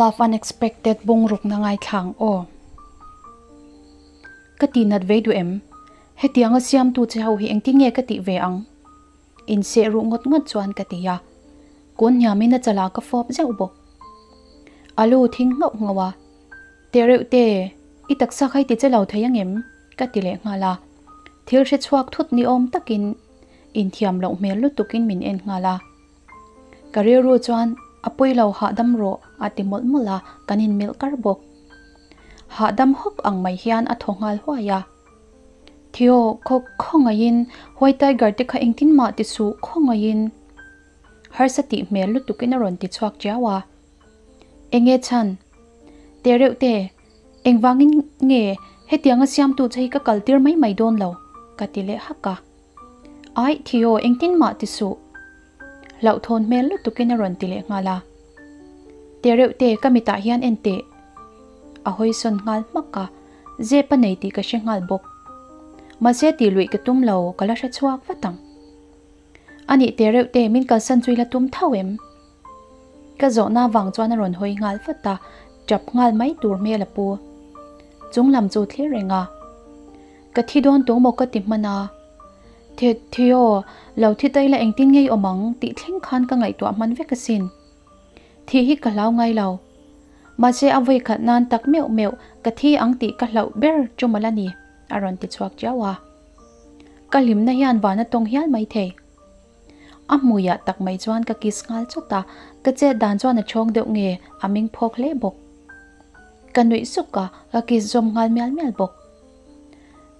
Love Unexpected bungrukna ngaithla ang aw. Ka tih nat vei duh em? Hetianga siamtu che ho hi engtin nge ka tih ve ang? Inseh ruh ngawt ngawt chuan ka ti a. Kun hniamin a chalah ka fawp zeuh bawk. A lu thing nghauh nghauh a. Teh reuh te, i taksa kha i ti che lo thei angem? Ka ti leh nghal a. Thil hre chhuak thut ni awm takin inthiam loh hmel lutukin min en nghal a. Ka rilru chuan a pawi lo hahdam rawh a ti mawlh mawlh a, kan inmelh kar bawk. Hahdam hawk ang mai hian a thaw nghal huai a. Theo, khaw khawngaihin White Tiger te kha engtin mah ti suh khawngaihin. Harsa tih hmel lutukin a rawn ti chhuak chiau a. Enge chhan? Teh reuh te, engvangin nge hetianga siamtu che hi ka kal tir mai mai dawn lo? ka ti leh hak a. Aih Theo, engtin mah ti suh. Hlauhthawn hmel lutukin a rawn ti leh nghal a. Teh reuh te, ka mitah hian en teh. A hawi sawn nghal hmak a, zep a nei tih ka hre nghal bawk. Mahse tih luih ka tum lo, ka la hre chhuak vat ang. Anih teh reuh te, min kalsan chu i la tum tho em? Ka zawhna vang chuan a rawn hawi nghal vat a, tap nghal mai tur hmel a pu. Chung lam chu thlir reng a. Ka thi dawn tawh maw ka ti hman a. The, Theo, lo thi ta ila engtin ngei awm ang tih thleng khan ka ngaihtuah hman vek asin. Thih hi ka hlau ngai lo. Mahse a vawi khat nan tak meuh meuh ka thi ang tih ka hlauh ber chu mawlh a ni, a rawn ti chhuak chiau a. Ka hlimna hian van a tawng hial maithei. A hmuiah tak mai chuan ka kiss nghal chawt a, ka chet dan chuan a chhawng deuh nge a ming phawk hle bawk. Ka nuih suk a, ka kiss zawm nghal mial mial bawk.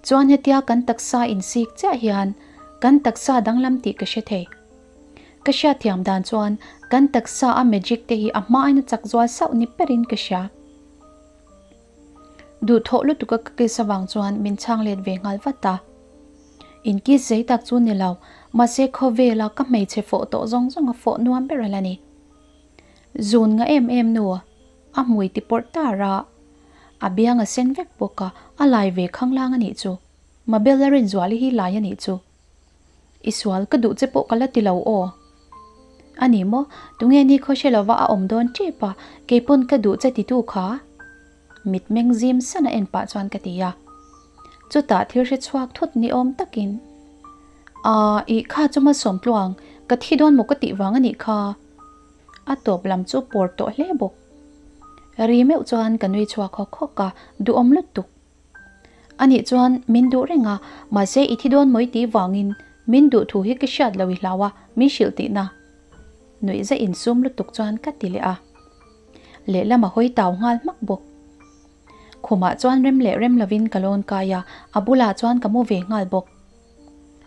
Chuan hetia kan taksa insik chiah hian kan taksa danglam tih ka hre thei. Ka hriatthiam dan chuan kan taksa a magic te hi a hmain a chak zual sauh ni perin ka hria. Duhthawh lutuka ka kiss avang chuan min chhang let ve nghal vat a. In kiss zei tak chu ni lo, mahse khawvela ka hmeichhe fawh tawh zawng zawng a fawh nuam ber ala ni. Zun nga em em nu, a hmui ti pawrh tar a, a biang a sen vek bawk a, a lai ve khanglang a nih chu. Mabel a Rinzuali hi lai a nih chu. I sual ka duh che pawh ka la ti lo aw. A ni maw? Tunge ni khaw hre lova a awm dawn tep a, keipawn ka duh che titu kha? Mitmeng zim san a en pah chuan ka ti a. Chutah thil hre chhuak thut ni awm takin, Aa, ih kha chu malsawm tluang, ka thi dawn maw ka tih vang a nih kha. A tawp lam chu pawr tawh hle bawk. Ri meuh chuan ka nui chhuak hawk hawk a, duhawm lutuk. Anih chuan min duh reng a, mahse i thi dawn mawi tih vangin min duh thu hi ka hriat lo i hlau a, min hrilh tihna. Nuih zah insum lutuk chuan ka ti leh a. Lehlam a hawi tau nghal hmak bawk. Khumah chuan rem leh rem lovin ka lawn kai a, a bulah chuan ka mu ve nghal bawk.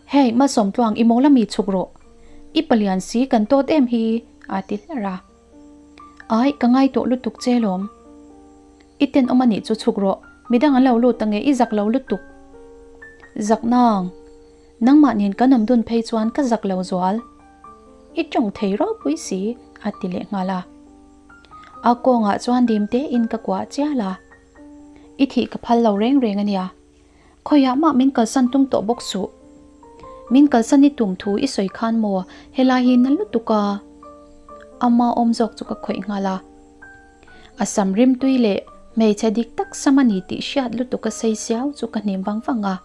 Hey, Malsawmtluang i mawl ami chhuk rawh. I palian si kan tawt em hi a ti hlar a. Ai, ka ngai tawh lutuk che lawm. I tenawm anih chu chhuk rawh, midang an lo lut ange i zak lo lutuk. Zak nang. Nangmah nen kan awm dun phei chuan ka zak lo zual. I tawng thei ropui si a ti leh nghal a. A kawngah chuan dim tein ka kuah chial a. I thih ka phal lo reng reng ania. Khawiah mah min kalsan tum tawh bawk suh. Min kalsan i tum thu i sawi khan maw helai hi na lutuk a. Ama awm zawk chu ka khawih nghal a. A sam rimtui leh hmeichhe dik tak sam a ni tih hriat lutuk a sei siau chu ka hnim vang vang a.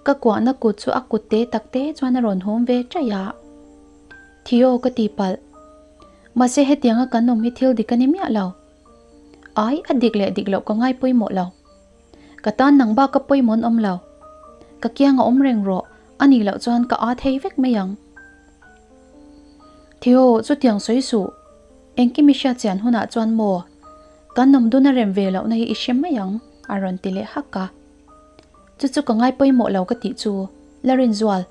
Ka kuahna kut chu a kut te tak te chuan a rawn hum ve chaih a. Theo ka ti palh. Mahse hetianga kan awm hi thil dik a ni miah lo. Ai, a dik leh dik loh ka ngai pawimawh lo. Ka tan nang bak ka pawimawh an awm lo. Ka kiang a awm reng rawh, a nih loh chuan ka aa thei vek mai ang. Theo, chutiang sawi suh. Engkim i hriat chian hunah chuan maw? Kan awm dun a rem ve lohna hi i hre mai ang, a rawn ti leh hak a. Chu chu ka ngai pawimawh lo ka tih chu, La Rinzual,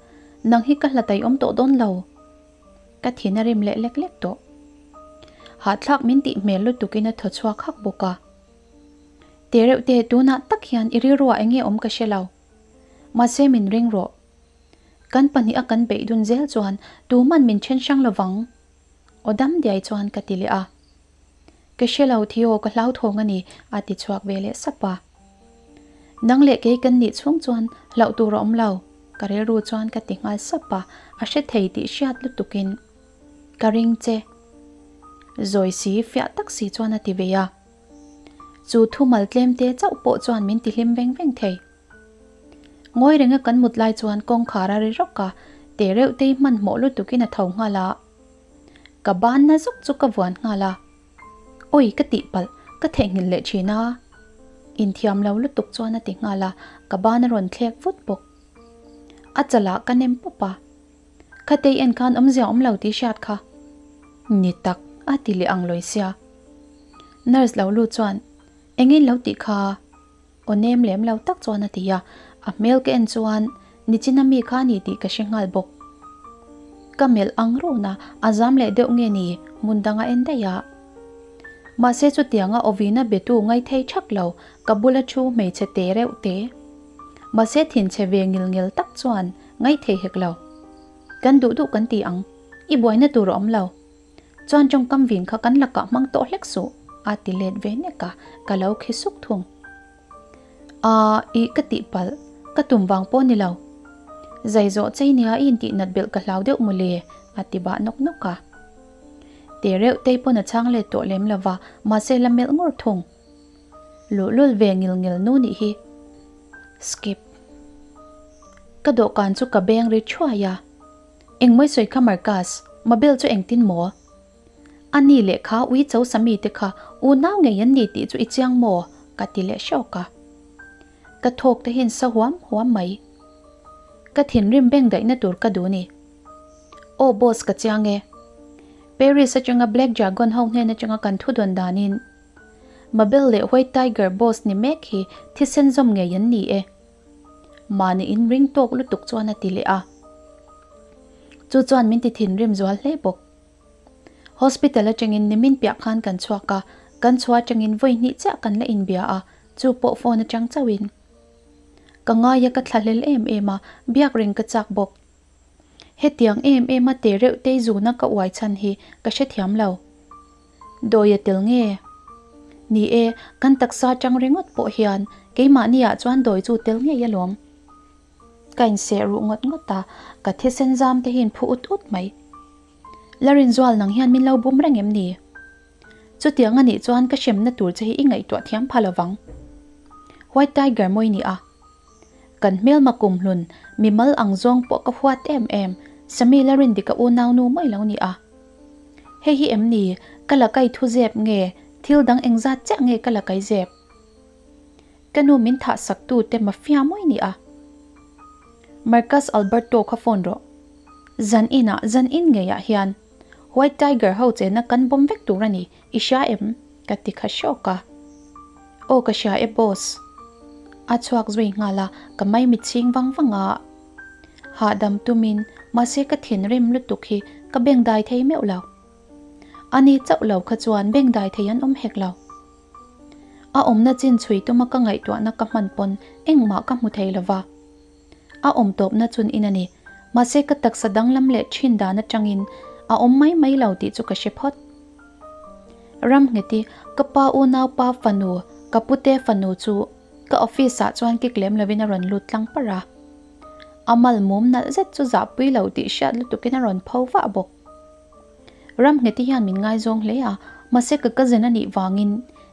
nang hi ka hla taih awm tawh dawn lo. Ka thin a rim leh lek lek tawh. Hahthlak min tih hmel lutukin a thaw chhuak hak bawk a. Teh reuh te, tunah tak hian i rilruah eng nge awm ka hre lo. Mahse min ring rawh. Kan pahniha kan beih dun zel chuan tuman min then hrang lovang. Aw dam diai chuan ka ti leh a. Ka hre lo Theo, ka hlauthawng a ni, a ti chhuak ve leh sap a. Nang leh kei kan nih chhung chuan hlauh tur a awm lo, ka rilru chuan ka ti nghal sap a, a hre thei tih hriat lutukin ka ring che. Zawi si, fiah tak si chuan a ti ve a. Chu thumal tlem te chauh pawh chuan min ti hlim veng veng thei. Ngawi renga kan mut lai chuan kawngkhar a ri rawk a, te reuh tei hmanhmawh lutukin a tho nghal a. Ka banna zuk chu ka vuan nghal a. Awi ka tihpalh, ka theihnghilh leh thin a. Inthiam lo lutuk chuan a ti nghal a, ka ban a rawn thlek vut bawk. A chalah ka nem pawp a. Khatei en khan awmzia awm lo tih hriat kha. Ni tak, a ti leh ang lawi sia. Nurse lo lut chuan, Engin lo tih kha? Aw nem lem lo tak chuan a ti a, a hmel ka en chuan nichina mi kha a ni tih ka hre nghal bawk. Ka melh ang run a, a zam leh deuh nge ni hmun dang a en daih a. Mahse chutianga awvina betu ngaithei thak lo, ka bula thu hmeichhe te reuh te. Mahse thinchhe ve ngil ngel tak chuan ngaithei hek lo. Kan duh duh kan ti ang, i buaina tur a awm lo. Chuan tawngkam vin kha kan lakah hmang tawh hlek suh, a ti let ve nek a, ka lo khi suk thung. Aa, ih ka tih palh, ka tum vang pawh ni lo. Zai zawh chei nia i intih nat belh ka hlau deuh mawle, a ti bah nawk nawk a. Te reuh tei pawn a chhang let tawh lem lova, mahse la melh ngawr thung. Luhlul ve ngil ngil nu nih hi. Skip. Ka dawhkan chu ka beng ri thuai a. Engmawi sawi kha Marcus, Mabel chu engtin maw? A ni leh kha ui cho Sami te kha unau ngei an ni tih chu i chiang maw? ka ti leh hrawk a. Ka thawk te hian sa huam huam mai. Ka thinrim beng daihna tur ka duh ni. Aw boss ka chiang e. Paris atanga Black Dragon ho hnen atanga kan thu dawn danin Mabel leh White Tiger boss ni mek hi thisen zawm ngei an ni e. Mahni in ring tawk lutuk chuan a ti leh a. Chu chuan min ti thinrim zual hle bawk. Hospital atangin nimin piah khan kan chhuak a, kan chhuah atangin vawi hnih chiah kan la inbia a, chu pawh phone atang chauhin. Ka ngai a ka thlahlel em em a, biak reng ka chak bawk. Hetiang em em a te reuh tei zuna ka uai chhan hi ka hrethiam lo. Dawi a tel nge? Ni e, kan taksa atang ringawt pawh hian keimahni ah chuan dawi chu tel ngei alawm. Ka inseh ruh ngawt ngawt a, ka thisen zam te hian phu ut ut mai. La rinzual nang hian min lo bum reng em ni? Chutiang anih chuan ka hremna tur che hi i ngaihtuah thiam pha lovang. White Tiger mawi ni a. Kan hmelma kumhlun, mimal ang zawng pawh ka huat em em, Sammy la Rindika unaunu mai lo ni a. Hei hi em ni, ka la kai thu zep nge, thil dang engzat chiah nge ka la kai zep? Ka nu min thah sak tu te mafia mawi ni a. Marcus Alberto kha phone rawh. Zan inah, zan in ngeiah hian White Tiger ho chena kan bawm vek tur a ni, i hria em? Ka ti kha hrawk a. Aw ka hria e boss. A chhuak zui nghal a, ka maimit chhing vang vang a. Hahdam tumin, mahse ka thinrim lutuk hi ka beng dai thei meuh lo. Ani chauh lo kha chuan beng dai thei an awm hek lo. A awmna chin chhui tuma ka ngaihtuahna ka hman pawn engmah ka hmu thei lova. A awm tawpna chun in a ni. Mahse ka taksa danglam leh thin dan atangin a awm mai mai lo tih chu ka hre phawt. Ramngheti, ka pa unaupa fanu, ka pute fanu chu ka office ah chuan kik lem lovin a rawn lut tlang parh a. A mal mum nalh zet chu zahpui lo tih hriat lutukin a rawn pho vah bawk. Ramngheti hian min ngaizawng hle a, mahse ka cousin a nih vangin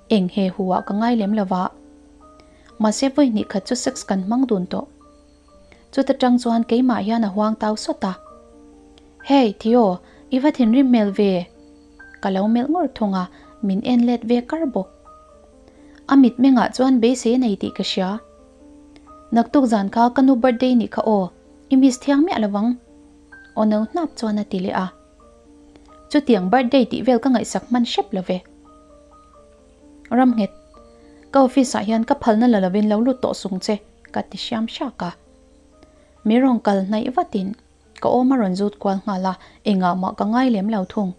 eng he hu ah ka ngai lem lova. Mahse vawi hnih khat chu sex kan hmang dun tawh. Chuta tang chuan keimah hian a huang tau sawt a. Hey, Theo, i va thinrim hmel ve? Ka lo melh ngawr thung a, min en let ve kar bawk. A mitmengah chuan beisei a nei tih ka hria. Naktuk zan kha ka nu birthday nih kha aw, i miss thiang miah lovang. Aw no hnap chuan a ti leh a. Chutiang birthday tih vel ka ngaihsak hman hrep lo ve. Ramnghet, ka office ah hian ka phalna la lovin lo lut tawh sung che, ka ti hriam hrak a. Mi rawn kal hnaih vatin ka awm a rawn zut kual nghal a, engah mah ka ngai lem lo thung.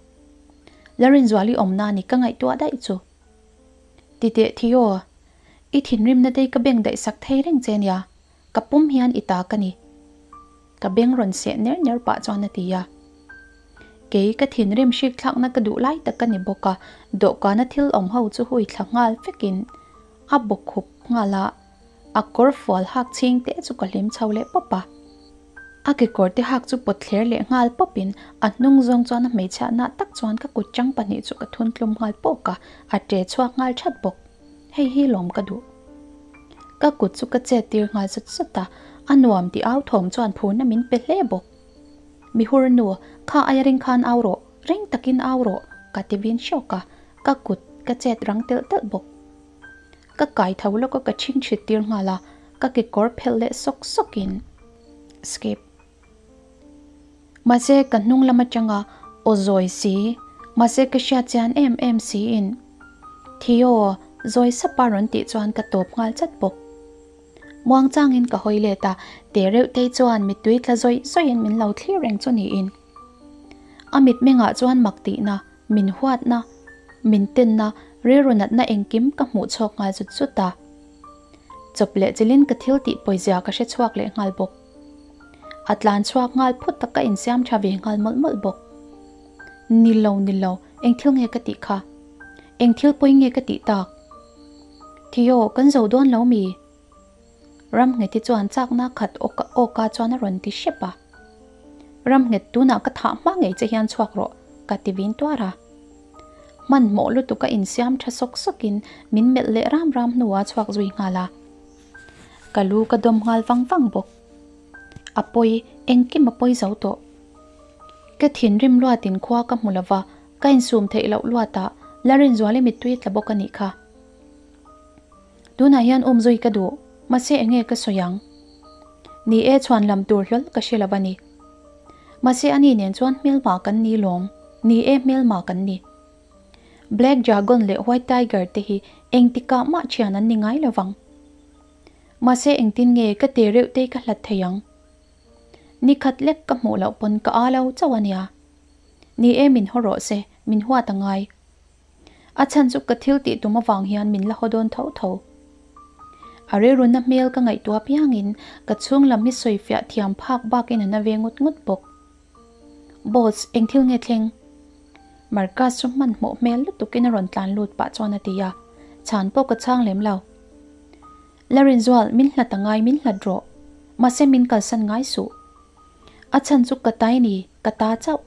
Larinzuali awmna ni ka ngaihtuah daih chu. Titeh Theo, i thinrimna te ka beng daih sak thei reng che nia, ka pum hian i ta ka ni. Ka beng rawn seh ner ner pah chuan a ti a. Kei ka thinrim hrik thlakna ka duh lai tak ka ni bawk a, dawhkana thil awm ho chu hui thla nghal vekin a bawk khup nghal a, a kawr fual hak chhing te chu ka hlim chho leh pawp a. A kekawrte hak chu pawt thler leh nghal pawp in a hnung zawng chuan a hmeichhiah nah tak chuan ka kut chang pahnih chu ka thun tlum nghal pawk a, a ṭe chhuak nghal ṭhat bawk. Hei hi lawm ka duh. Ka kut chu ka chet tir nghal zut zut a, a nuam tih au thawm chuan phurna min pe hle bawk. Mihur nu, kha aia ring khan au rawh, ring takin au rawh, ka ti vin hrawk a, ka kut ka chet rang telh telh bawk. Ka kai tho lawk a ka chhingchhit tir nghal a, ka kekawr phelh leh sawk sawkin skip. Mahse ka hnung lam atanga aw zawi si, mahse ka hriat chian em em siin Theo zawi sapa rawn tih chuan ka tawp nghal chat bawk. Muang changin ka hawi let a, te reuh te chuan mittui tla zawih zawihin min lo thlir reng chu niin. A mitmengah chuan mak tihna, min huatna, min tenna, rilru natna engkim ka hmuh chhuak nghal zut zut a. Chawp leh chilin ka thil tih pawizia ka hre chhuak leh nghal bawk. A tlan chhuak nghal phut tak ka insiam tha ve nghal mawlh mawlh bawk. Ni lo, ni lo, eng thil nge ka tih kha? Eng thil pawi nge ka tih tak? Theo, kan zo dawn lo mi? Ramngheti chuan chakna khat awka chuan a rawn ti hrep a. Ramnghet tunah ka thah hma ngei che hian chhuak rawh, ka ti vin tuar a. Hmanhmawh lutuk a insiam tha sawk sawkin min melh leh ram ram hnuah chhuak zui nghal a. Ka lu ka dawm nghal vang vang bawk. A pawi, engkim a pawi zo tawh. Ka thinrim luatin khua ka hmu lova, ka insum theih loh luatah Larinzuali mittui tla bawk a nih kha. Tunah hian um zui ka duh, mahse enge ka sawi ang? Ni e, chhuan lam tur hlawl ka hre lo a ni. Mahse ani nen chuan hmelma kan ni lawm, ni e hmelma kan ni. Black Dragon leh White Tiger te hi engtikah mah thian an ni ngai lo vang. Mahse engtin nge ka te reuh te ka hlat thei ang? Ni khat lek ka hmuh loh pawn ka aa lo chauh a nia. Ni e min haw rawh se, min huat a ngai. A chhan chu ka thil tih tum avang hian min la haw dawn tho tho. A rilruna hmel ka ngaihtuah apiangin ka chhung lam hi sawi fiah thiam phak bakin a na ve ngut ngut bawk. Boss, eng thil nge thleng? Marcus chu hmanhmawh hmel lutukin a rawn tlan lut pah chuan a ti a, chhan pawh ka chhang lem lo. Larinzual, min hlat a ngai, min hlat rawh. Mahse min kalsan ngai suh. A chhan chu ka tai ni, ka ta chauh.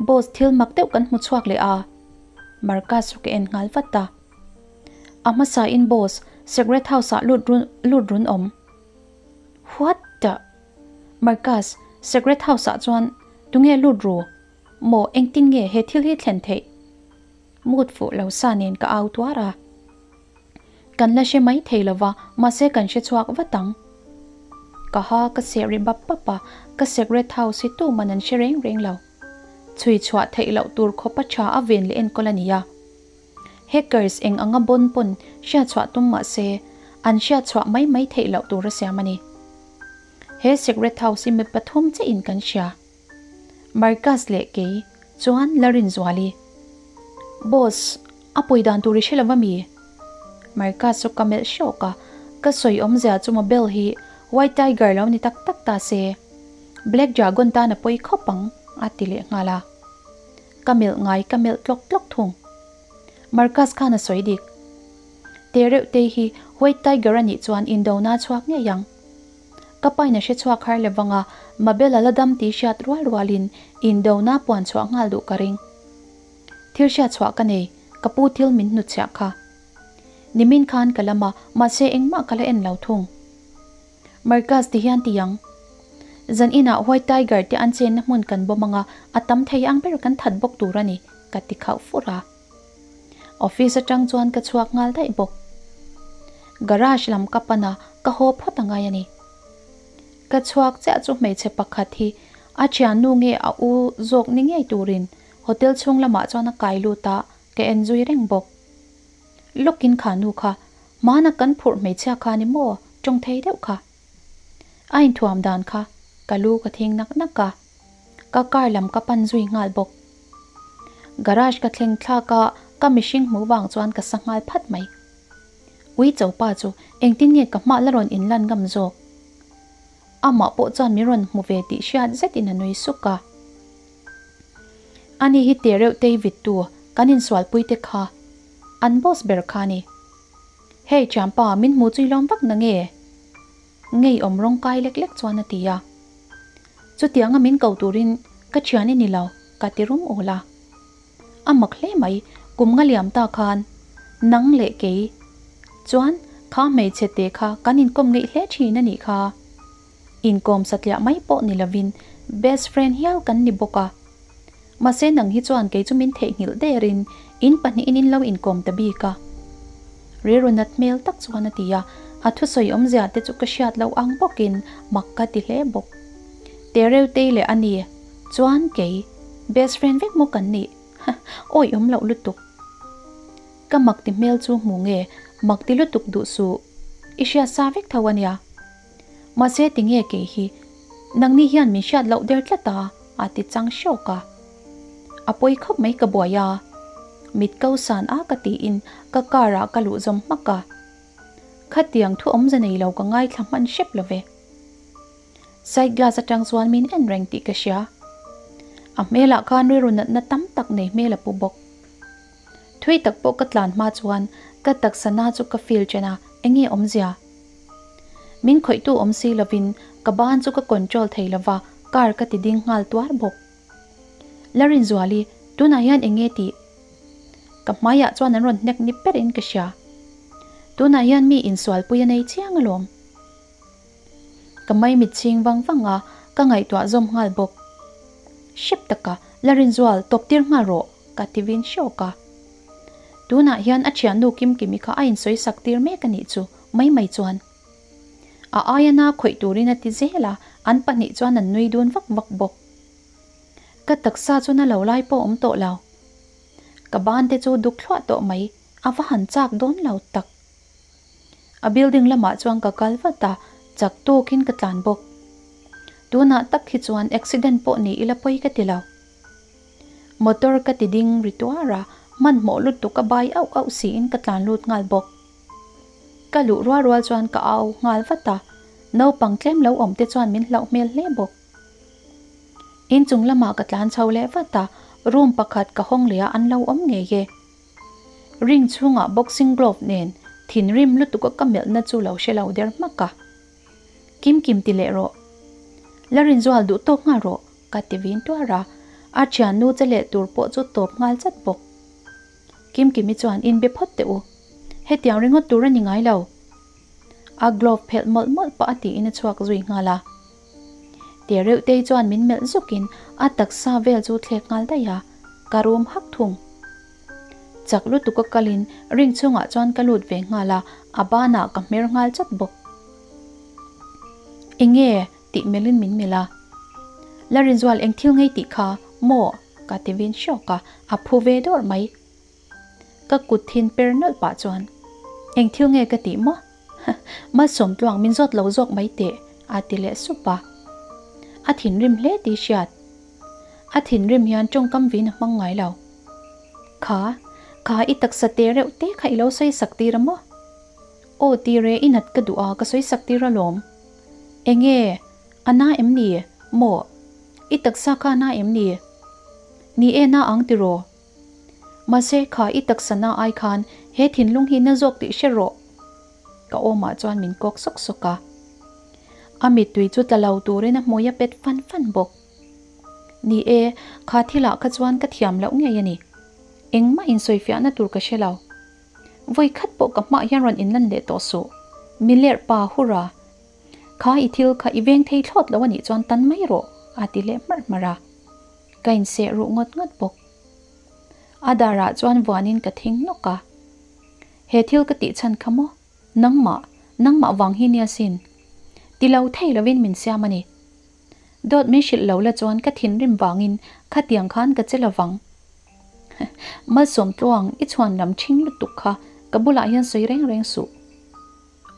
Boss thil mak deuh kan hmu chhuak leh a, Marcus chu ka en nghal vat a. A hmasa in boss, Secret House ah lut run lut run awm. What the? Marcus, Secret House ah chuan tunge lut ru? Maw engtin nge he thil hi thlen theih? Mood fuh lo sa nen ka au tuar a. Kan la hre mai thei lova, mahse kan hre chhuak vat ang. Ka ha ka seh ri bap bap a, ka secret house hi tuman an hre reng reng lo. Chhui chhuah theih loh tur khawpa tha a ven leh enkawl a ni a. Hackers eng anga bawn pawn hriat chhuah tum mahse, an hriat chhuah mai mai theih loh tur a siam a ni. He secret house hi mi pathum chiahin kan hria. Marcus leh kei chuan la rinzuali. Boss, a pawi dan tur i hre lo va mi? Marcus chu ka melh hrawk a, ka sawi awmzia chu Mabel hi White Tiger lo ni tak tak ta se, Black Dragon tan a pawi khawp ang a ti leh nghal a. Ka melh ngai ka melh tlawk tlawk thung. Marcus khan a sawi dik. Te reuh te hi White Tiger a nih chuan indona a chhuak ngei ang. Ka pain a hre chhuak har le vang a, Mabel a la dam tih hriat rual rualin indona puan chhuah nghal duh ka ring. Thil hriat chhuah ka nei, ka pu thil min hnutchhiah kha. Nimin khan ka lam a, mahse engmah ka la en lo thung. Marcus ti hian ti ang. Zan inah White Tiger te an chenna hmun kan bawm anga, a tam thei ang ber kan that bawk tur a ni, ka ti khauh fur a. Office atang chuan ka chhuak nghal daih bawk. Garage lam ka pan a, ka haw phawt a ngai a ni. Ka chhuak chiah chu hmeichhe pakhat hi a thiannu nge a u zawk ni ngei turin hotel chhung lamah chuan a kai lut a, ka en zui reng bawk. Lawkin kha nu kha, hmana kan phurh hmeichhia kha ni maw tawng thei deuh kha. A inthuam dan kha ka lu ka thing nak nak a, ka car lam ka pan zui nghal bawk. Garage ka thleng thlak a, ka mihring hmuh vang chuan ka sa nghal phat mai. Ui chopa chu engtin nge ka hmah la rawn inlan ngam zawk? Amah pawh chuan min rawn hmu ve tih hriat zetin a nui suk a. Ani hi te reuh tei vittu kan insualpui te kha an boss ber kha a ni. Hey thianpa min hmu chu i lawm vak na nge? Ngeiawm rawng kai lek lek chuan a ti a. Chutianga min ko turin ka thian i ni lo, ka ti rum ul a. A mak hle mai, kum nga liam ta khan nang leh kei chuan kha hmeichhe te kha kan inkawm ngeih hle thin a nih kha. Inkawm satliah mai pawh ni lovin best friend hial kan ni bawk a. Mahse nang hi chuan kei chu min theihnghilh derin in pahnihin in lo inkawm ta bik a. Rilru nat hmel tak chuan a ti a, a thusawi awmzia te chu ka hriat loh ang bawkin mak ka ti hle bawk. Tereutei leh a ni chuan kei best friend vek maw kan nih? Awi awm loh lutuk. Ka mak ti hmel chu hmu nge mak ti lutuk duh suh. I hriat sa vek tho a nia. Mahse tinge kei hi nangni hian min hriat loh der tlat a, a ti chang hrawk a. A pawi khawp mai ka buai a, mit ko san a ka tiin ka car ah ka luh zawm hmak a. Khatiang thu awmze nei lo ka ngaithla hman hrep lo ve. Side glass atang chuan min en reng tih ka hria. A hmelah khan rilru natna tam tak nei hmel a pu bawk. Thui tak pawh ka tlan hma chuan ka taksa na chu ka feel chen a, enge awmzia? Min khawihtu awm si lovin ka ban chu ka control thei lova, car ka ti ding nghal tuar bawk. La Rinzuali, tunah hian eng nge tih? Ka hmaiah chuan an rawn hnek ni perin ka hria. Tunah hian mi insualpui a nei chiang alawm. Ka maimit chhing vang vang a, ka ngaihtuah zawm nghal bawk. Hrep taka, La Rinzual, tawp tir nghal rawh, ka ti vin hrawk a. Tunah hian a thiannu Kimkimi kha a insawi sak tir mek a nih chu, mai mai chuan. A aia na khawih turin a ti zel a, an pahnih chuan an nui dun vak vak bawk. Ka taksa chu na lo lai pawh awm tawh lo. Ka ban te chu duk thluah tawh mai, a va han chak dawn lo tak. A building lamah chuan ka kal vat a, chak tawkin ka tlan bawk. Tunah tak hi chuan accident pawh ni ila pawi ka ti lo. Motor ka ti ding ri tuar a, hmanhmawh lutuk a bai auh auh siin ka tlan lut nghal bawk. Ka luh rual rual chuan ka au nghal vat a, naupang tlem lo awm te chuan min hlauh hmel hle bawk. Inchung lamah ka tlan chho leh vat a, room pakhat ka hawng leh a an lo awm ngei e. Ring chhungah boxing glove nen thinrim lutuk a ka melhna chu lo hre lo der hmak a. Kim kim ti leh rawh. La rinzual duh tawk nghal rawh ka ti vin tuar a, a thiannu che leh tur pawh chu tawp nghal chat bawk. Kim Kimi chuan inbe phawt teh u. Hetiang ringawt tur a ni ngai lo. A glove phelh mawlh mawlh pah a tiin a chhuak zui nghal a. Te reuh tei chuan min melh zukin a taksa vel chu thlek nghal daih a, ka rum hak thung. Chak lutuk a kalin ring chhungah chuan ka lut ve nghal a, a banah ka hmer nghal chat bawk. Enge? tih melhin min melh a. La Rinzual eng thil ngei tih kha maw? Ka ti vin hrawk a, a phu ve dawrh mai. Ka kut thin per nawlh pah chuan, Eng thil nge ka tih maw? Malsawm tluang min zawt lo zawk mai teh, a ti leh sup a. A thinrim hle tih hriat. A thinrim hian tawngkam vin a hmang ngai lo. Kha, kha i taksa te reuh te kha i lo sawi sak tir a maw? Aw ti re i nat ka duh a ka sawi sak tir alawm. Enge, a na em ni? Maw? I taksa kha na em ni? Ni e na ang tiraw? Mahse kha i taksa na ai khan he thinlung hi na zawk tih hre rawh. Ka awmah chuan min kawk sawk sawk a. A mittui chu tla lo turin a hmui a pet fan fan bawk. Ni e, kha thilah kha chuan ka thiam loh ngei a ni. Engmah insawifiahna tur ka hre lo. Vawi khat pawh ka hmah hian rawn inlan leh tawh suh. Milerh pa hura. Kha i thil kha i veng thei thlawt lo a nih chuan tan mai rawh, a ti leh hmarh hmarh a. Ka inseh ruh ngawt ngawt bawk. A darah chuan vuanin ka thing nawk a. He thil ka tih chhan kha maw? Nangmah, nangmah vang hi nia sin. Ti lo thei lovin min siam a ni. Dawt min hrilh lo la chuan ka thinrim vangin khatiang khan ka che lovang. Malsawm tluang i chhuan lam ṭhing lutuk kha ka bulah hian sawi reng reng suh.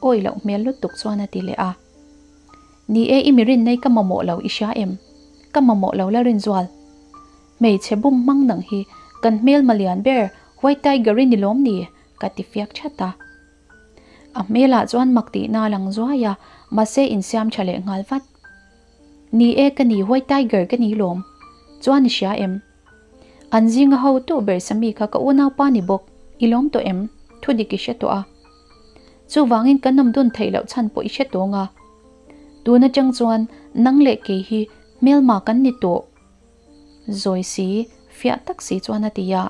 Awi loh hmel lutuk chuan a ti leh a. Ni e, i mi rinnei ka mamawh lo i hria em? Ka mamawh lo la rinzual. Hmeichhe bum hmang nang hi kan hmel malian ber White Tiger i ni lawm ni? ka ti fiak that a. A hmelah chuan mak tihna a lang zuai a, mahse insiam tha leh nghal vat. Ni e, ka ni White Tiger ka ni lawm. Chuan i hria em? An zinga hotu ber Sami kha ka unaupa ni bawk, i lawm tawh em? Thu dik i hre tawh a. Chuvangin kan awm dun theih loh chhan pawh i hre tawng a. Tun atang chuan nang leh kei hi Hmelma kan ni tawh. Zawi si, fiah tak si chuan a ti a.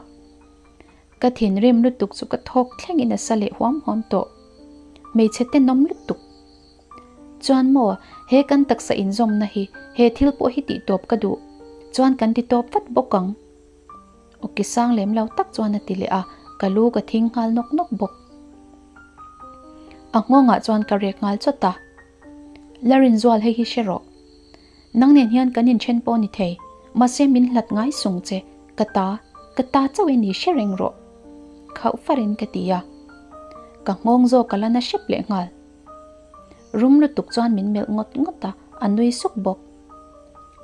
Ka thinrim lutuk chu ka thawk thlengin a sa leh huam huam tawh. Hmeichhe tenawm lutuk. Chuan maw, he kan taksa inzawmna hi, he thil pawh hi tihtawp ka duh. Chuan kan titawp vat bawk ang. Awki sang lem lo tak chuan a ti leh a, ka lu ka thing nghal nawk nawk bawk. A nghawngah chuan ka rek nghal chawt a. La rinzual hei hi hre rawh. Nang nen hian kan inthen pawh ni thei, mahse min hlat ngai sung che, ka ta, ka ta chauh i ni hre reng rawh. Khauh farin ka ti a. Ka nghawng zawk ka la na hrep leh nghal. Rum lutuk chuan min melh ngawt ngawt a, a nui suk bawk.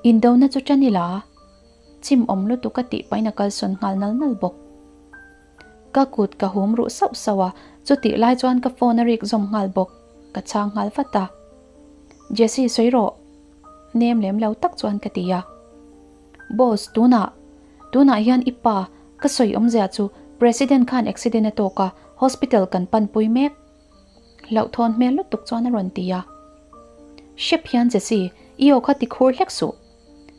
Indona chu tan ila? Chim awm lutuk a tih pahin a kalsawn nghal nal nal bawk. Ka kut ka hum ruh sauh sauh a, chutih lai chuan ka phone a rik zawm nghal bawk, ka chhang nghal vat a. Jessie sawi rawh! Nem lem lo tak chuan ka ti a. Boss, tunah, tunah hian i pa, ka sawi awmzia chu President khan accident a tawk a, hospital kan panpui mek. Hlauhthawn hmel lutuk chuan a rawn ti a. Hrep hian Jessie, i aw kha ti khur hlek suh.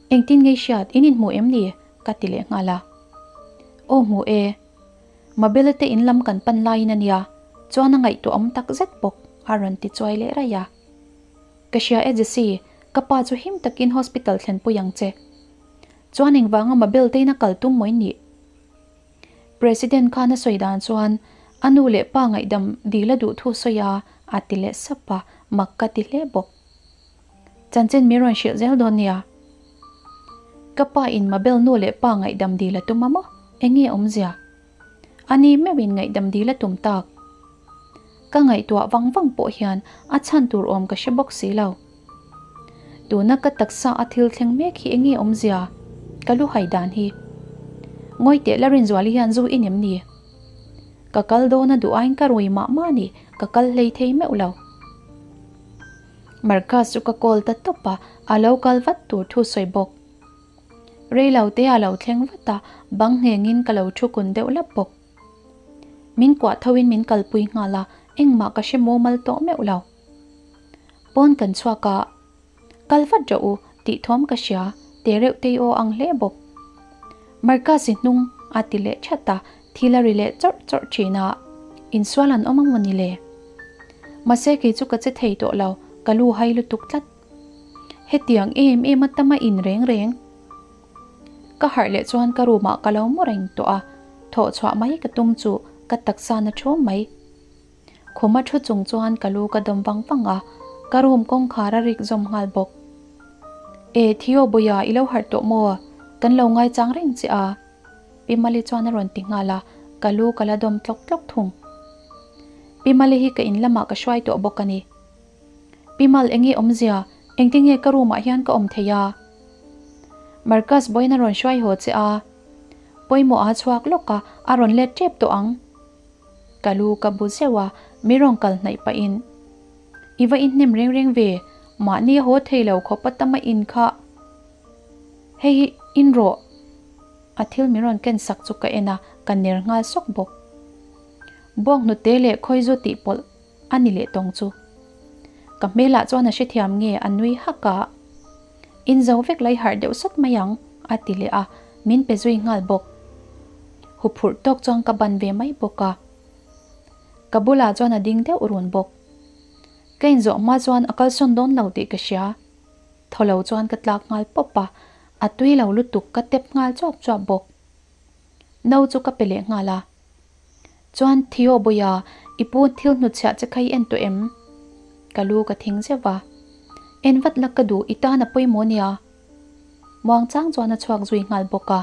Engtin ngei hriat in inhmu em ni? ka ti leh nghal a. Aw hmu e. Mabel te in lam kan pan laiin a nia, chuan a ngaihtuah awm tak zet bawk a rawn ti chuai leh raih a. Ka hria e Jessie, ka pa chu him takin hospital thlenpui ang che. Chuan engvanga Mabel te in a kal tum mawi nih? President khan a sawi dan chuan a nu leh pa ngaihdam dil a duh thu sawi a, a ti leh sap a, mak ka ti hle bawk. Chanchin min rawn hrilh zel dawn nia. Ka pa in Mabel nu leh pa ngaihdam dil a tum a maw? Enge awmzia? A ni meuhin ngaihdam dil a tum tak. Ka ngaihtuah vang vang pawh hian a chhan tur awm ka hre bawk si lo. Tuna ka taksa a thil thleng mek hi enge awmzia? Ka lu hai dan hi. Ngawi teh la Rinzuali hian zu i nem ni? Ka kal dawn a duh aiin ka rui mah mah ni, ka kal hlei thei meuh lo. Marcus chu ka call ta tawp a, a lo kal vat tur thu sawi bawk. Rei lo te a lo thleng vat a, bang nghengin ka lo thu kun deuh lap bawk. Min kuah tho in min kalpui nghal a, engmah ka hre mumal tawh meuh lo. Pawn kan chhuak a, Kal vat rawh u tih thawm ka hria, te reuh tei aw ang hle bawk. Marcus i hnung a ti leh that a, thil a ri leh chawrh chawrh thin a, insual an awm a maw ni le? Mahse kei chu ka che thei tawh lo, ka lu hai lutuk tlat. Hetiang em em a tam a in reng reng. Ka harh leh chuan ka room ah ka lo mu reng tawh a, thawh chhuah mai ka tum chu ka taksa na thu mai. Khuma thu chung chuan ka lu ka dawm vang vang a, ka room kawngkhar a rik zawm nghal bawk. E Theo Bawia i lo harh tawh maw? Kan lo ngaichang reng che a Pi Mali chuan a rawn ti nghal a, ka lu ka la dawm tlawk tlawk thung. Pi Mali hi ka in lamah ka hruai tawh bawk a ni. Pi Mal enge awmzia, engtinge ka room ah hian ka awm thei a? Marcus Bawiin a rawn hruai haw che a, pawimawh a chhuak lawk a, a rawn let tep tawh ang. Ka lu ka bu zeuh a, mi rawn kal hnaih pahin, I va inhnem reng reng ve, mahni a haw thei lo khawp a tama in kha. Hei hi in rawh. A thil min rawn ken sak chu ka en a, ka ner nghal sawk bawk. Buang hnute leh khawi zu tih pawlh a ni leh tawng chu. Ka hmelah chuan a hrethiam nge a nui hak a. In zo vek lai harh deuh sawt mai ang, a ti leh a, min pe zui nghal bawk. Huphurh tawk chuan ka ban ve mai bawk a. Ka bulah chuan a ding deuh run bawk. Ka inzawh hma chuan a kalsawn dawn lo tih ka hria. Thaw lo chuan ka tlak nghal pawp a, a tui lo lutuk ka tep nghal chuap chuap bawk. No chu ka pe leh nghal a. Chuan Theo Bawia, i pu thil hnutchhiah che kha i en tawh em? Ka lu ka thing zeuh va. En vat la ka duh, i tan a pawimawh nia. Muang chang chuan a chhuak zui nghal bawk a.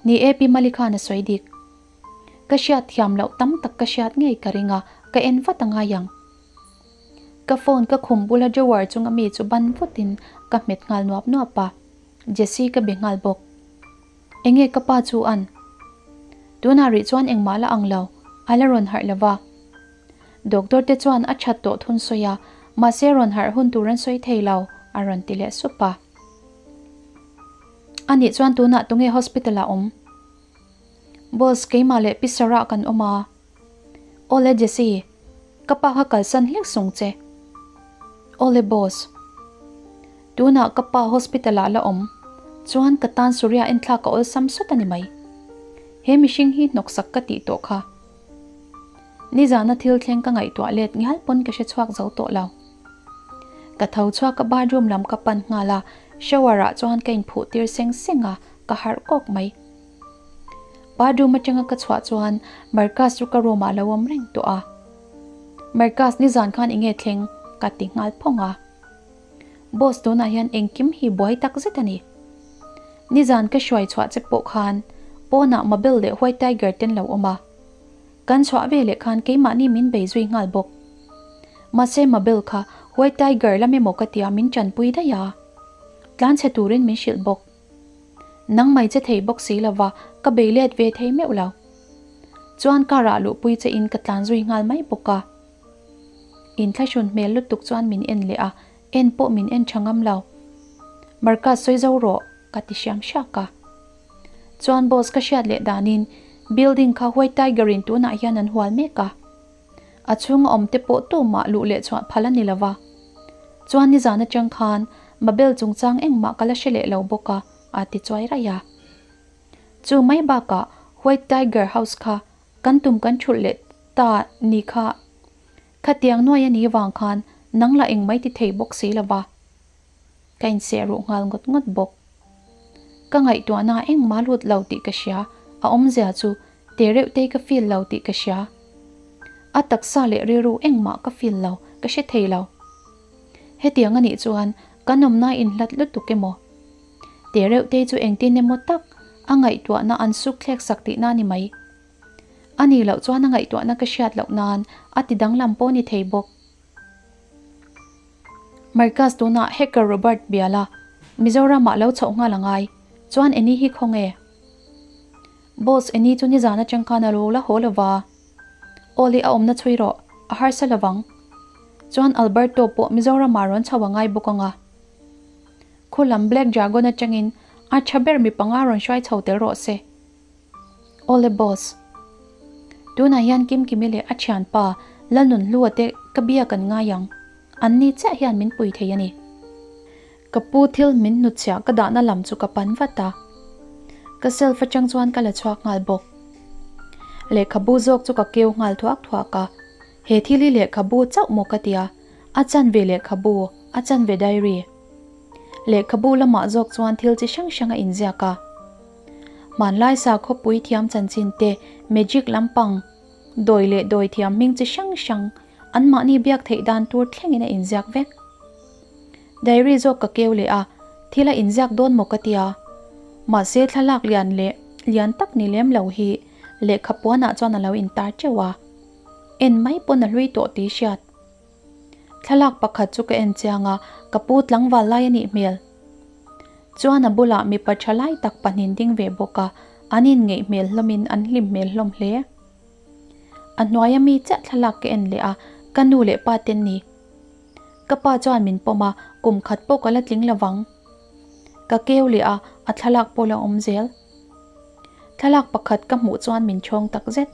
Ni e Pi Mali khan a sawi dik. Ka hriat thiam loh tam tak ka hriat ngei ka ring a, ka en vat a ngai ang. Ka phone ka khum bula drawer chunga mi chu ban vutin ka hmet nghal nuap nuap a, Jessie ka be nghal bawk. Enge ka pa chu an? Tunah rih chuan engmah la ang lo, a la rawn harh lova. Doctor te chuan a that tawh thun sawi a, mahse rawn harh hun tur an sawi thei lo, a rawn ti leh sup a. Anih chuan tunah tunge hospital ah awm? Boss, keimah leh Pi Sarah kan awm a. Awle Jessie, ka pa kha kalsan hlek sung che. Awle boss. Tunah ka pa hospital ah la awm chuan ka tan Surya enthlak a awlsam sawt a ni mai. He mihring hi hnawksak ka tih tawh kha. Nizana thil thleng ka ngaihtuah let ngial pawn ka hre chhuak zo tawh lo. Ka tho chhuak a bathroom lam ka pan nghal a, shower ah chuan ka inphuh tir seng seng a, ka harh kawk mai. Bathroom atanga ka chhuah chuan Marcus chu ka room ah lo awm reng tawh a. Marcus nizan khan enge thleng ka ti nghal phawng a. Boss tunah hian engkim hi buai tak zet a ni. Nizan ka hruai chhuah che pawh khan pawnah Mabel leh White Tiger ten lo awm a. Kan chhuah ve leh khan keimahni min bei zui nghal bawk. Mahse Mabel kha White Tiger lam emaw ka tia min tanpui daih a. Tlanchhe turin min hrilh bawk. Nang mai che thei bawk si lova ka bei let ve thei meuh lo. Chuan car ah luhpui che in ka tlan zui nghal mai bawk a. Inthlahrun hmel lutuk chuan min en leh a, en pawh min en tha ngam lo. Marcus sawi zo rawh ka ti hriam hriak a. Chuan boss ka hriat leh danin building kha White Tiger in tunah hian an hual mek a. A chhunga awm te pawh tumah luh leh chhuah phal a ni lo va. Chuan nizan atang khan Mabel chungchang engmah ka la hre leh lo bawk a, a ti chuai raih a. Chu mai bakah White Tiger house kha Kan tum kan thulh leh ta ni kha. Khatiang nuai a nih vang khan nang lah engmai ti thei bawk si lo va. Ka inseh ruh nghal ngawt ngawt bawk. Ka ngaihtuahna engmah lut lo tih ka hria, a awmzia chu te reuh tei ka feel lo tih ka hria. A taksa leh rilru engmah ka feel lo, ka hre thei lo. Hetiang a nih chuan kan awmna inhlat lutuk emaw? Te reuh te chu engtin emaw tak a ngaihtuahna an suk thlek sak tihna a ni mai. A nih loh chuan a ngaihtuahna ka hriat loh nan a ti danglam pawh a ni thei bawk. Marcus tunah hacker Robert biala Mizoramah lo chhoh nghal a ngai chuan Annie hi khawnge? Boss Annie chu nizan atang khan a lo la haw lova. Awle a awmna chhui rawh, a harsa lovang. Chuan Alberto pawh Mizoramah rawn chho a ngai bawk anga. Khu lam Black Dragon atangin a tha ber mi panga rawn hruai chho tel rawh se. Awle boss. Tunah hian Kimkimi leh a thianpa Lalnunhlua te ka bia kan ngai ang. An ni chiah hian min pui thei a ni. Ka pu thil min hnutchhiah ka dahna lam chu ka pan vat a. Ka self atang chuan ka la chhuak nghal bawk. Lehkhabu zawk chu ka keu nghal thuak thuak a. He thil hi lehkhabu chauh maw ka tia, a chanve lehkhabu, a chanve diary. Lehkhabu lamah zawk chuan thil chi hrang hrang a inziak a. Hmanlai sakhawpui thiam chanchin te, magic lampang, dawi leh dawi thiam hming chi hrang hrang anmahni biak theih dan tur thlengin a inziak vek. Diary zawk ka keu leh a, thil a inziak dawn maw ka tia. Mahse thlalak lian leh lian tak ni lem lo hi lehkha puanah chuan a lo intar teuh a. En mai pawn a hlui tawh tih hriat. Thlalak pakhat chu ka en chiang a, ka pu tlangval lai a nih hmel. Chuan a bulah mipa tha lai tak pahnin ding ve bawk a, an inngeih hmel hlawmin an hlim hmel hlawm hle. A hnuaia mi chiah thlalak ka en leh a, ka nu leh pa te ni. Ka pa chuan min pawm a, kum khat pawh ka la tling lovang. Ka keu leh a, a thlalak pawh la awm zel. Thlalak pakhat ka hmuh chuan min chhawng tak zet.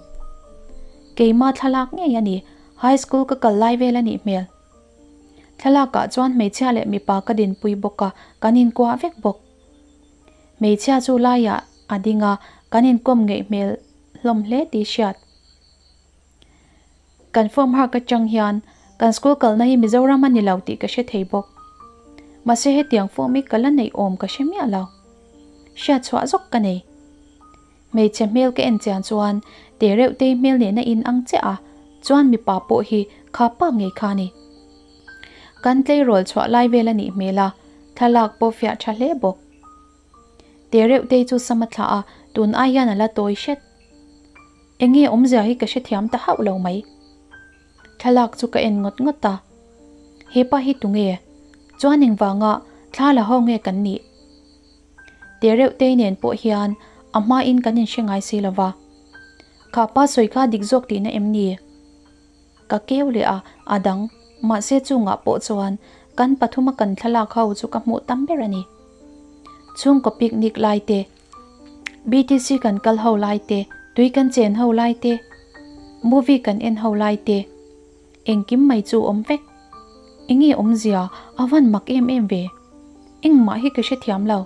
Keima thlalak ngei a ni, high school ka kal lai vel a nih hmel. Thlalakah chuan hmeichhia leh mipa ka dinpui bawk a, kan inkuah vek bawk. Hmeichhia chu laiah a ding a, kan inkawm ngeih hmel hlawm hle tih hriat. Kan form hark atang hian kan school kalna hi Mizoram a ni lo tih ka hre thei bawk. Mahse hetiang form hi ka la neih awm ka hre miah lo. Hriat chhuah zawk ka nei. Hmeichhe hmel ka en chian chuan te reuh tei hmel nena in ang chiah a, chuan mipa pawh hi kha pa ngei kha a ni. Kan tleirawl chhuah lai vel a nih hmel a, thlalak pawh fiah tha hle bawk. Te reuh tei chu sam a thlah a, tun ai hian a la tawi hret. Enge awmzia hi ka hrethiam ta hauh lo mai. Thlalak chu ka en ngawt ngawt a. Hepa hi tunge? Chuan engvanga thla la ho nge kan nih? Te reuh tei nen pawh hian a hmain kan inhre ngai si lo va. Kha pa sawi kha dik zawk tihna em ni? Ka keu leh a, a dang, mahse chungah pawh chuan kan pathuma kan thlalak ho chu ka hmuh tam ber a ni. Chhungkaw picnic lai te, BTC kan kal ho lai te, tui kan chen ho lai te, movie kan en ho lai te, engkim mai chu awm vek. Enge awmzia a van mak em em ve? Engmah hi ka hrethiam lo.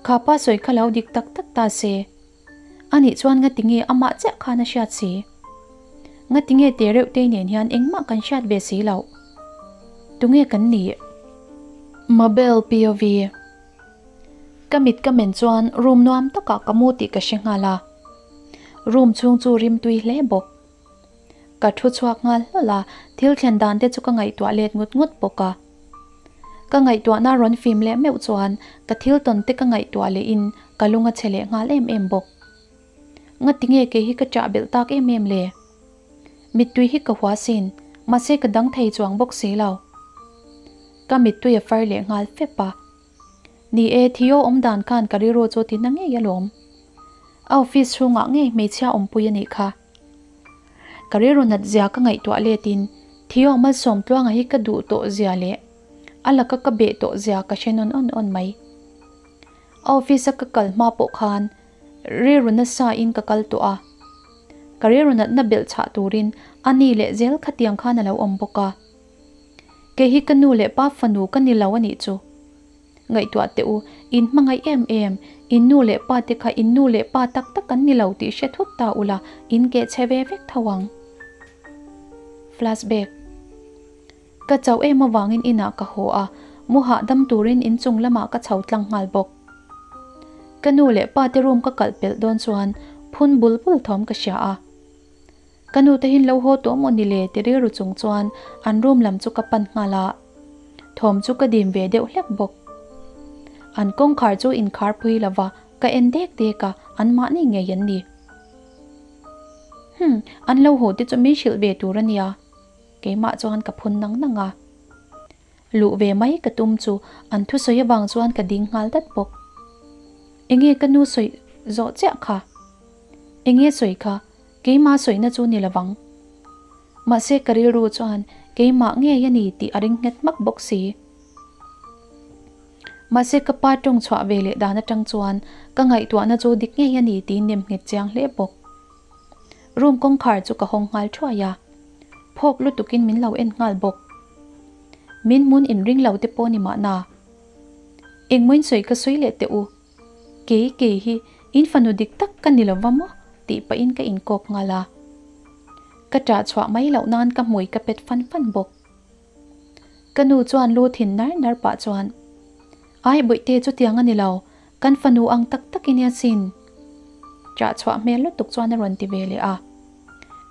Kha pa sawi kha lo dik tak tak ta se. Anih chuan ngatinge amah chiah khan a hriat si? Ngatinge te reuh te nen hian engmah kan hriat ve si loh? Tunge kan nih? Mabel POV. Ka mit ka men chuan room nuam takah ka mu tih ka hre nghal a. Room chhung chu rim tui hle bawk. Ka thu chhuak nghal hlawl a, thil thlen dan te chu ka ngaihtuah let ngut ngut bawk a. Ka ngaihtuahna rawn fim leh meuh chuan ka thil tawn te ka ngaihtuah leh in ka lung a chhe leh nghal em em bawk. Ngatinge kei hi ka chah belh tak em em le? Mittui hi ka hua sin, mahse ka dang thei chuang bawk si lo. Ka mittui a far leh nghal fep a. Ni e, Theo awm dan khan ka rilru chu ti na ngei alawm. A office chhungah ngei hmeichhia awmpui a nih kha. Ka rilru nat zia ka ngaihtuah letin Theo malsawm tluanga hi ka duh tawh zia leh a laka ka beh tawh zia ka hre nawn awn awn mai. A office a ka kal hma pawh khan rilru nasa in ka kal tawh a. Ka rilru natna belh chhah turin a ni leh zel khatiang khan a lo awm bawk a. Kei hi ka nu leh pa fanu ka ni lo a nih chu. Ngaihtuah teh u, in hmangaih em em, in nu leh pa te kha in nu leh pa tak tak an ni lo tih hre thut ta ula, in keh chhe ve vek tho ang. Flashback. Ka chauh em avangin inah ka haw a, mu hahdam turin inchung lamah ka chho tlang nghal bawk. Ka nu leh pa te room ka kalh pelh dawn chuan phun bul bul thawm ka hria a. Ka nu te hin lo haw tawh maw ni le ti rilru chung chuan an room lam chu ka pan nghal a, thawm chu ka dim ve deuh hlek bawk. An kawngkhar chu inkhar pui lova ka en dek dek a, an mahni ngei an ni. Hum, an lo haw te chu min hrilh ve tur a nia, keimah chuan ka phun nang nang a. Luh ve mai ka tum chu an thusawi avang chuan ka ding nghal dat bawk. Enge ka nu sawi zawh chiah kha? Enge sawi kha? Keimah sawina chu ni lovang. Mahse ka rilru chuan keimah ngei a ni tih a ring nghet hmak bawk si. Mahse ka pa tawng chhuah ve leh dan atang chuan ka ngaihtuahna chu dik ngei a ni tih nem nghet chiang hle bawk. Room kawngkhar chu ka hawng nghal thuai a, phawk lutukin min lo en nghal bawk. Min hmun inring lo te pawh ni mahna. Engmawiin sawi ka sawi leh teh u. Kei kei hi in fanu dik tak ka ni lova maw? tih pahin ka inkawk nghal a. Ka ṭah chhuah mai loh nan ka hmui ka pet fan fan bawk. Ka nu chuan lu thin nar nar pah chuan, Ai bawihte chutiang a ni lo, kan fanu ang tak tak i nia sin. Ṭah chhuah hmel lutuk chuan a rawn ti ve leh a.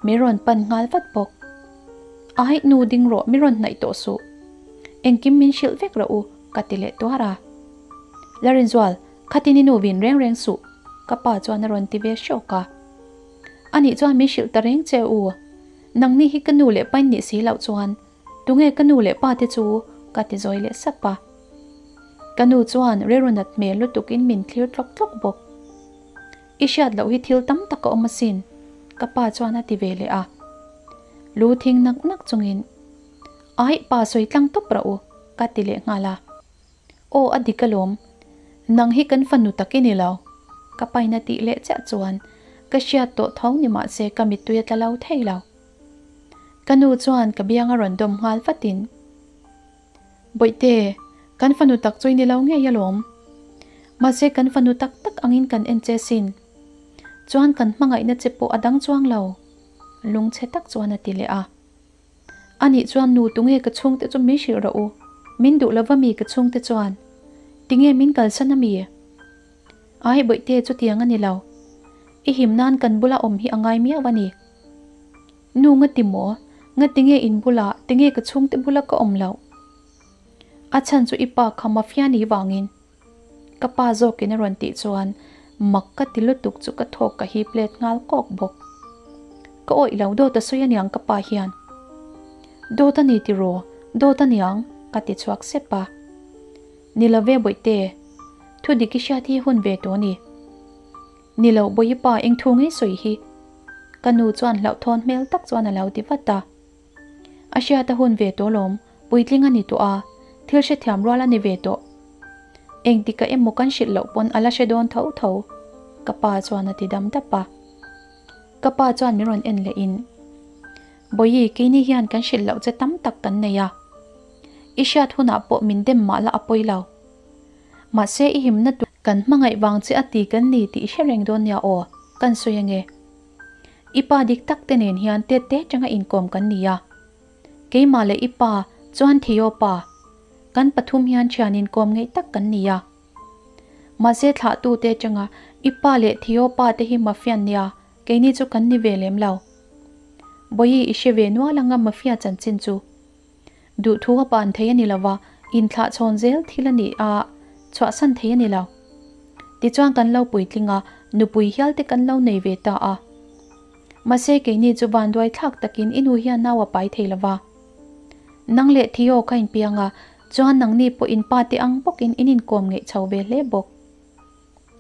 Min rawn pan nghal vat bawk. Ai nu ding rawh min rawn hnaih tawh suh. Engkim min hrilh vek rawh u ka ti leh tuar a. Larinzual, khatin i nu vin reng reng suh, ka pa chuan a rawn ti ve hrawk a. Anih chuan min hrilh ta reng che u, nangni hi ka nu leh pain nih si loh chuan tunge ka nu leh pa te chu ka ti zawi leh sap a. Ka nu chuan rilru nat hmel lutukin min thlir tlawk tlawk bawk. I hriat loh hi thil tam tak a awm asin, ka pa chuan a ti ve leh a. Lu thing nak nak chungin, Aih pa sawi tlang tawp rawh u, ka ti leh nghal a. Aw a dik alawm, nang hi kan fanu tak i ni lo, ka paina tih leh chiah chuan ka hriat tawh tho ni mahse ka mittui a tla lo thei lo. Ka nu chuan ka biang a rawn dawm nghal vatin, Bawihte, kan fanu tak chu i ni lo ngei alawm. Mahse kan fanu tak tak angin kan en che sin. Chuan kan hmangaihna che pawh a dang chuang lo, lungchhe tak chuan a ti leh a. Anih chuan nu tunge ka chhungte chu min hrilh rawh u, min duh lova mi ka chhungte chuan tinge min kalsan a mi? Ai bawihte chutiang a ni lo, i him nan kan bula awm hi a ngai miau a ni. Nu ngati maw? Ngatinge in bula tinge ka chhungte bula ka awm loh? A chhan chu i pa kha mafia ni vangin. Ka pa zawkin a rawn tih chuan mak ka ti lutuk chu ka thawk ka hip let nghal kawk bawk. Ka awih lo dawt a sawi aniang ka pa hian. Dawt a ni tiraw? Dawt aniang? Ka ti chhuak sep a. Ni lo ve bawihte, thu dik i hriat hi hun ve tawh a ni. Ni lo bawihi pa eng thu ngei sawi hi? Ka nu chuan hlauhthawn hmel tak chuan a lo ti vat a. A hriat a hun ve tawh lawm, puitling a ni tawh a, thil hrethiam rual a ni ve tawh. Engtikah emaw kan hrilh loh pawn a la hre dawn tho tho, ka pa chuan a ti dam dap a. Ka pa chuan min rawn en leh in, Bawihi, keini hian kan hrilh loh che tam tak kan nei a. I hriat hunah pawh min dem mah la a pawi lo. Mahse i himna tur kan hmangaih vang che a ti kan ni tih i hre reng dawn nia aw, kan sawi ange. I pa dik tak te nen hian tet te atanga inkawm kan ni a. Keimah leh i pa chuan Theo pa, kan pathum hian thian inkawm ngeih tak kan ni a. Mahse thlahtu te atanga i pa leh Theo pa te hi mafia nia, keini chu kan ni ve lem lo. Bawihi i hre ve nual anga mafia chanchin chu. Duhthu a pan thei a ni lo va, inthlah chhawn zel thil a ni a, chhuahsan thei a ni lo. Tichuan kan lo puitling a, nupui hial te kan lo nei ve ta a. Mahse keini chu vanduai thlak takin i nu hian nau a pai thei lo va. Nang leh Theo kha inpiang a, chuan nangni pawh in pa te ang bawkin in inkawm ngeih chho ve hle bawk.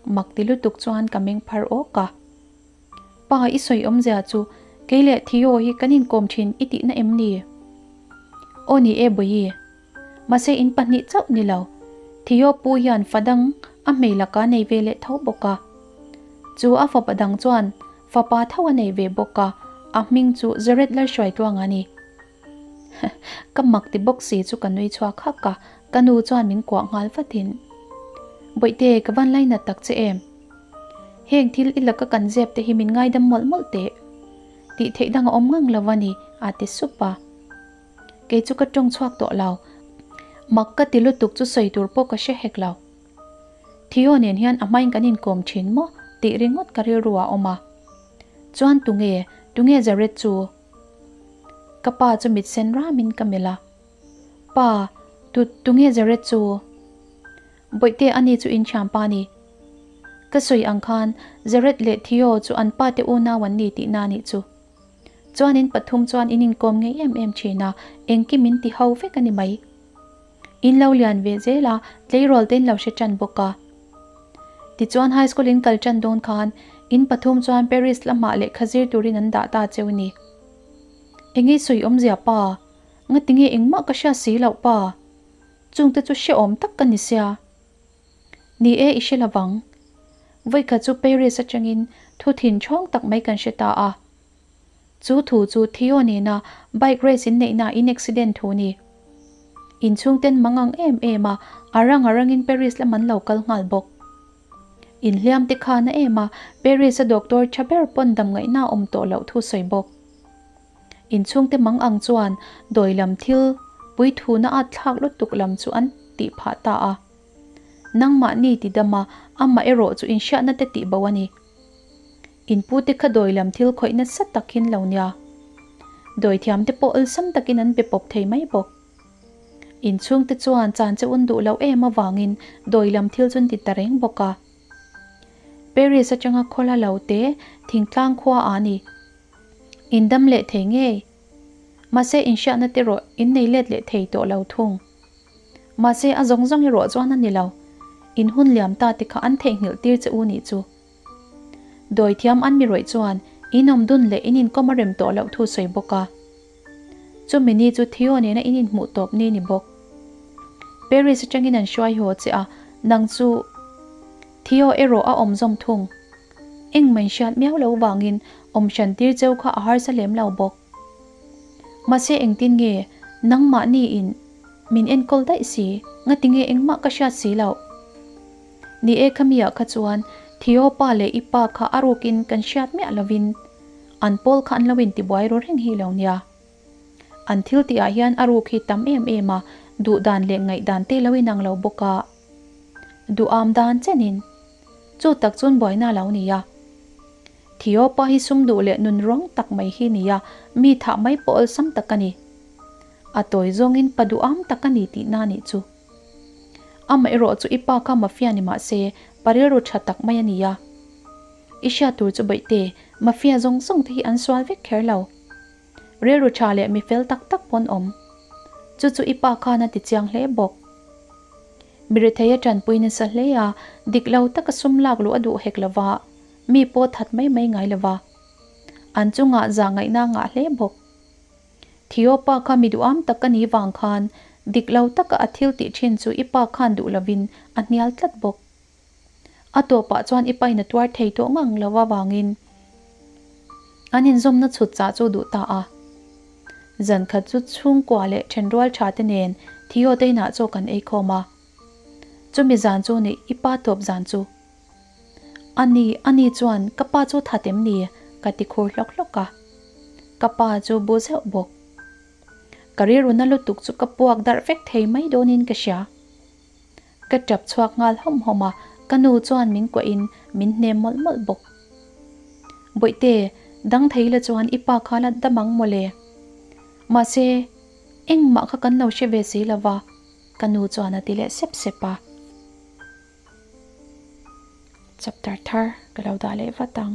Mak ti lutuk chuan ka meng phar awk a. Pa i sawi awmzia chu kei leh Theo hi kan inkawm thin i tihna em ni? Aw ni e Bawihi. Mahse in pahnih chauh ni lo. Theo pu hian fa dang a hmei laka nei ve leh tho bawk a. Chu a fapa dang chuan fapa tho a nei ve bawk a, a hming chu Jared Lalhruaitluanga a ni. Ka mak ti bawk si chu ka nui chhuak hak a, ka nu chuan min kuah nghal vatin, Bawihte, ka van lainat tak che em? Heng thil i laka kan zep te hi min ngaidam mawlh mawlh teh. Tih theih dang a awm ngang lo a ni, a ti sup a. Kei chu ka tawng chhuak tawh lo. Mak ka ti lutuk chu sawi tur pawh ka hre hek lo. Theo nen hian a hmain kan inkawm thin maw tih ringawt ka rilru ah a awm a. Chuan tunge, tunge Jared chu? Ka pa chu mit sen ramin ka melh a. Pa, tu, tunge Jared chu? Bawihte ani chu inthiam pa ni. Ka sawi ang khan Jared leh Theo chu an pa te unau an ni tihna anih chu. Chuan in pathum chuan in inkawm ngei em em thin a, engkim in ti ho vek a ni mai. In lo lian ve zel a, tleirawl te in lo hre tan bawk a. Tichuan high school in kal tan dawn khan in pathum chuan Paris lamah lehkha zir turin an dah ta cheu ni. Engei sawi awmzia pa? Ngatinge engmah ka hria si loh pa? Chungte chu hrehawm tak ka ni sia. Ni e, i hre lovang. Vawikhat chu Paris atangin thu thin chhawng tak mai kan hre ta a. Chu thu chu Theo nena bike race in neihna in accident thu ni. Inchhungten mangang em em a, a rang a rangin Paris lam an lo kal nghal bawk. Inhliam te kha na em a, Paris a doctor tha ber pawn dam ngaihna a awm tawh loh thu sawi bawk. Inchhungte mang ang chuan dawi lam thil puithuna at thlak lutuk lam chu an tih phah ta a. Nangmahni ti dam a, amah erawh chu inhriatna te tih bo a ni. Inpute kha dawi lam thil khawih nasa takin lo nia. Dawithiamte pawh awlsam takin an be pawp thei mai bawk. Inchhungte chuan chan che un duh loh em avangin dawi lam thil chu an ti ta reng bawk a. Paris atanga khawla lo te thingtlang khua a ni. In dam leh thei ngei. Mahse inhriatna te rawh in nei let leh thei tawh lo thung. Mahse a zawng zawng erawh chuan a ni lo. In hun liam ta te kha an theihnghilh tir che u nih chu. Dawithiam an mi rawih chuan in awm dun leh in inkawm a rem tawh loh thu sawi bawk a. Chumi ni chu Theo nena in inhmuh tawp ni ni bawk. Paris atangin an hruai haw che a, nang chu Theo erawh a awm zawm thung. Engmah in hriat miau lo vangin awm hran tir cheu kha a harsa lem lo bawk. Mahse engtin nge nangmahni in min enkawl daih si, ngatinge engmah ka hriat si loh. Ni e khami ah kha chuan Theo pa leh i pa kha a rukin kan hriat miah lovin an pawl kha an lo intibuai ru reng hi lo nia. An thil tih ah hian a ruk hi tam em em a, duh dan leh ngaih dan te lo inang lo bawk a. Duham dan chenin chu tak chuan buaina a lo ni a. Theo pa hi sum duh leh nun rawng tak mai hi nia, mi thah mai pawh awlsam tak a ni. A tawi zawngin pa duham tak a ni tihna a nih chu. Amaherawh chu i pa kha mafia ni mah se, pa rilru tha tak mai a ni a. I hriat tur chu Baihte, mafia zawng zawng te hi an sual vek kher lo. Rilru tha leh mi fel tak tak pawn awm. Chu chu i pa khan a ti chiang hle bawk. Mi rethei a tanpui nasa hle a, dik lo taka sum lak luh a duh hek lo va, mi pawh that mai mai ngai lo va. An chungah zah ngaihna a ngah hle bawk. Theo pa kha mi duham tak ka nih vang khan dik lo taka a thil tih thin chu i pa khan duh lovin a hnial tlat bawk. A tawpah chuan i pain a tuar thei tawh ngang lo avangin an inzawmna chhut chah chu duh ta a. Zan khat chu chhungkua leh thenrual tha te nen Theo te inah chaw kan ei khawm a. Chumi zan chu ni i pa tawp zan chu. Ani, ani chuan ka pa chu that em ni? Ka ti khur hlawk hlawk a. Ka pa chu bu zeuh bawk. Ka rilru na lutuk chu ka puak darh vek thei mai dawnin ka hria. Ka tap chhuak nghal hawm hawm a, ka nu chuan min kuahin min hnem mawlh mawlh bawk. Bawihte, dang thei la chuan i pa kha la dam ang mawle. Mahse, engmah kha kan lo hre ve si lo va, ka nu chuan a ti leh sep sep a. Chapter thar ka lo dah leh vat ang.